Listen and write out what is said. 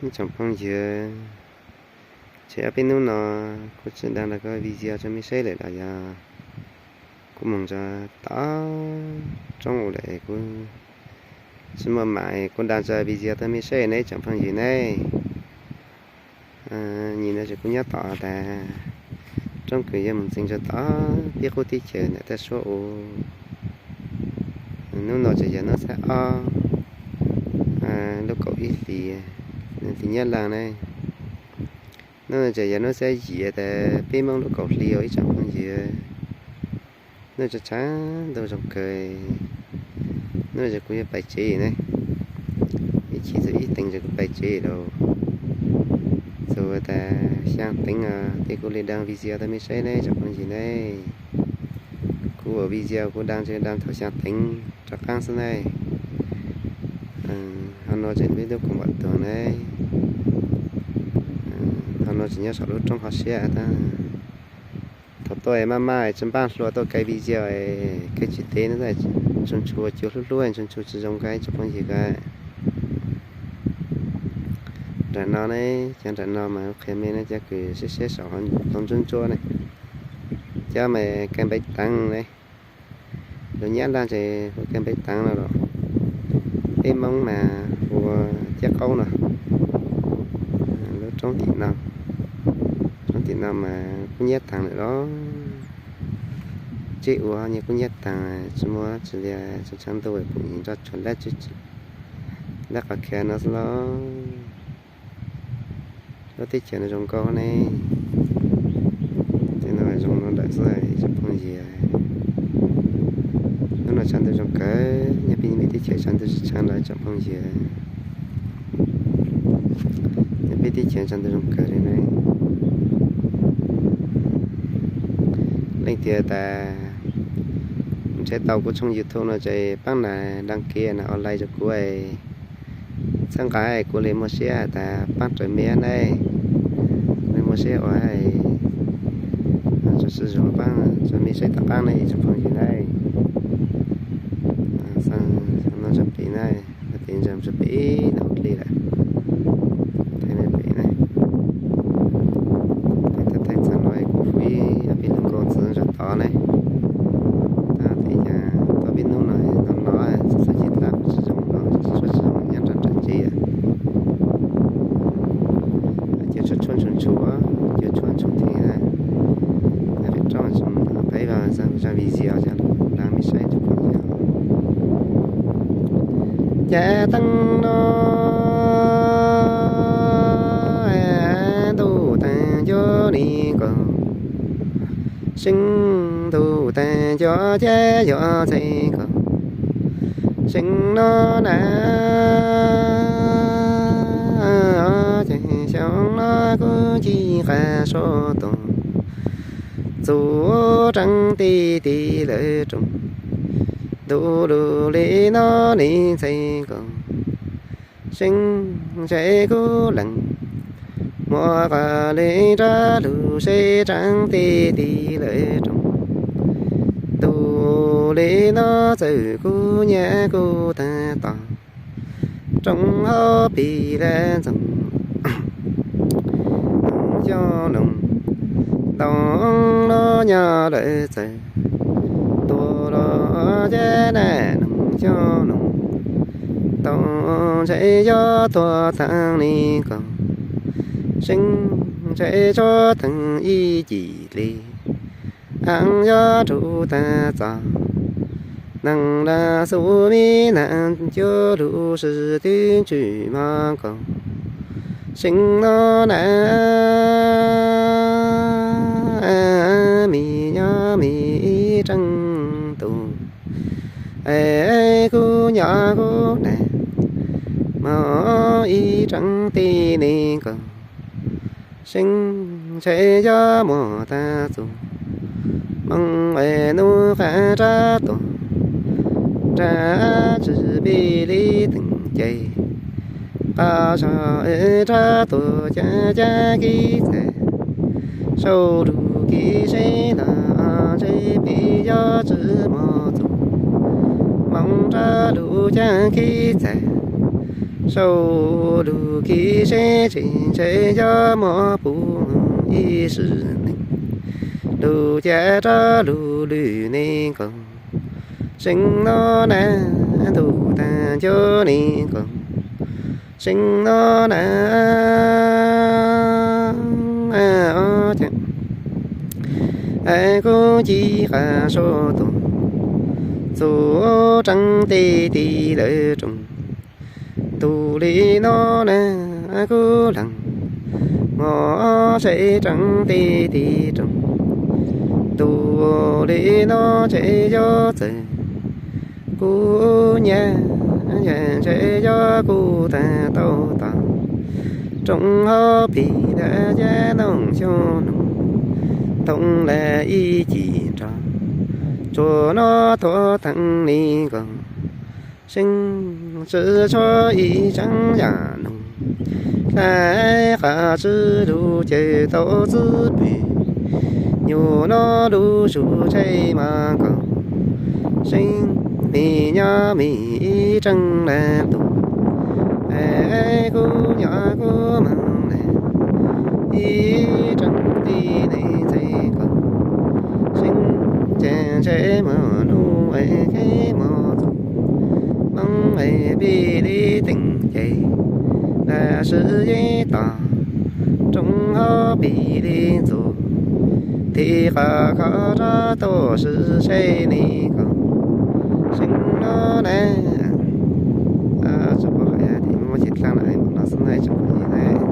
Ib tsoom phooj ywg, ces ob peb hnub no kuv tsis da los koj video rau mej saib lawm los yog kuv moog rau tom roob ua lawm kuv tsis muaj mam kuv da rau video rau mej saib ne ib tsoom phooj ywg ne. Nyim no ces kuv nyob tom tas roob kws yuav moog txeev rau tom peb qub teb chaws ntawm teb suab u. Hnub no ces yog hnub thib ob lub kaum ib hlis tim Nyab Laj ne. Hnub no ces yog hnub thib yim tas peb Moob lub kaum hli ib tsoom phooj ywg. Hnub no tshav ntuj zoo kawg. Hnub no ces kuv yuav pais tsev ne, ib chim txug ib teev ces kuv pais tsev lawm. Txug tas xyaa teev tej kuv li da video rau mej saib ne tsoom phooj ywg ne. Kuv ua video kuv da ces da thaum xyaa teev rov qaab xwb ne. Ho no ces peb tub koom pom tuag ne. Ho no ces nyob saum lub roob qhov siab tab thaum tuaj maj maj tsis npaj hlua tuaj kaw video, kaw tsis teb no, ntshua ntshua cua hlub hlub ntshua ntshua tsis zoo kawg tsoom phooj ywg kawg. Nram no ne, cov nram no mas qhia mej ne, cov kws siab siab saum tau ntsuab ntsuab ne, cov mas kaw npaiv teev ne. Lug Nyab Laj ces hu kaw npaiv teev no los, peb Moob mas hu ciab qaub no. Lub roob tim no, roob tim no mas kub nyab taag lawm los, tsev ua nyias kub nyab taag, tsis muaj tsis li, tshav ntuj kuj nroj tsuag lab tsi, lab qhov khia no xwb los. Lub teb chaws no zoo nkauj ne. Tej no zoo no lawm xwb tsoom phooj ywg. Hnub no tshav ntuj zoo kawg, nyob peb teb chaws tshav ntuj tsis tshav lawm tsoom phooj ywg. Nyob peb teb chaws tshav ntuj zoo kawg li ne. Leej twg tas nrhiav tau kuv tshooj YouTube no ces paab nas đăng ký nas online rau kuv, txhawb nqa kuv li muaj siab tas paab raws mej ne. Li muaj siab ua tso sib zog paab rau mej saib tom qaab ne tsoom phooj ywg ne. Xav no tso pem na, pem ntsa tso pem ib lub hli lawm. Thaij pem na, thaij txog no kuv hu ib peb lub nkauj txwv zog tod ne. Tab sis yog tau peb hnub no no no txhua txhua ceg dlab kuj tsis zoo no, txhua tsis zoo nyob nram nram tsev. Cua tshuab tshuab ntshua ntshua, cua tshuab ntshua theej na. Peb roob peb vaj zaj video coj los mej saib tsoom phooj ywg. Cav teeb no ntuj taag ncuab li nkaus, seeb ntuj taag ncuab cav yuav txhais nkaus, seeb no na. Ces xyoo no kuv ci qas sab tuaj, txug roob ti ti lawm rooj, ntuj lug li no li txhais nkaus, seeb ntshai kuv lees, muab qas li rab lug seb roob ti ti lawm rooj, ntuj li no txawm kuv nyab kuv taag tod, rooj hauv pis lawm ntxoov, noog xyoo noog ntoo no nyob lawm txawm tuag los ces na, noog xyoo noog ntoo ntshai yuav tuag taag li nkaus, seeb ntshai tshuab taag ib cim li, aav yuav rub taag txog, neeg laj xub mej nam cuab lug sis twb ntsws mog nkaus, seeb no na. Mej nyob mej ib roob tug, es kuv nyob kuv na, moog ib roob ti li nkaus, seeb ntshai yuav muaj taag txug, moog es nub qas rab tuaj, rab tsi pij li teem ces, qas zog rab tuaj cav cav kib txhais, sau lug kib seb los ntshe peb yuav tsi muaj txug, moog rab lug cav kib txhais, Saum lub khib seb tseem ntshe yog muaj puv ib sim neej, lub ca rov lub lwm ne nkaus. Seem no na, ntuj tag ncuab ne nkaus. Seem no na, kuv ci qas sab tus, txuas tseeb tes tis lawm rooj. Ntuj li no na, kuv lees mos tseeb tes tis rooj. Ntuj li no tseem yog txawm kuv nyiam, ntshe yog kuv tag tau tas. Rooj hauv pes lawm caj noo xyoo noo, ntoo lawm ib cim nrog, tsuas no tuag theej li nkaus. Seem tsis tshuav ib tseeb yam noo, hlais qas tsis lug caws tau txwb pes, nyuam no lub sus tsheb mas nkaus. Seem me nyob me ib tseeb lawm ntuj, es kuv nyob kuv moog lawm ib tseeb tes neeg ntxhais nkaus. Seem ces ntshe muaj nub es kev muaj txuj, Hmoob es pib li teem ces, tab sis yeej tos rooj hauv pes li ntxuav, thim qas kho rov tuaj sib seb li nkaus. Seem no na, tsis pom qhov yog tias muaj cim dlaab lawm no xwb na tsoom phooj ywg na.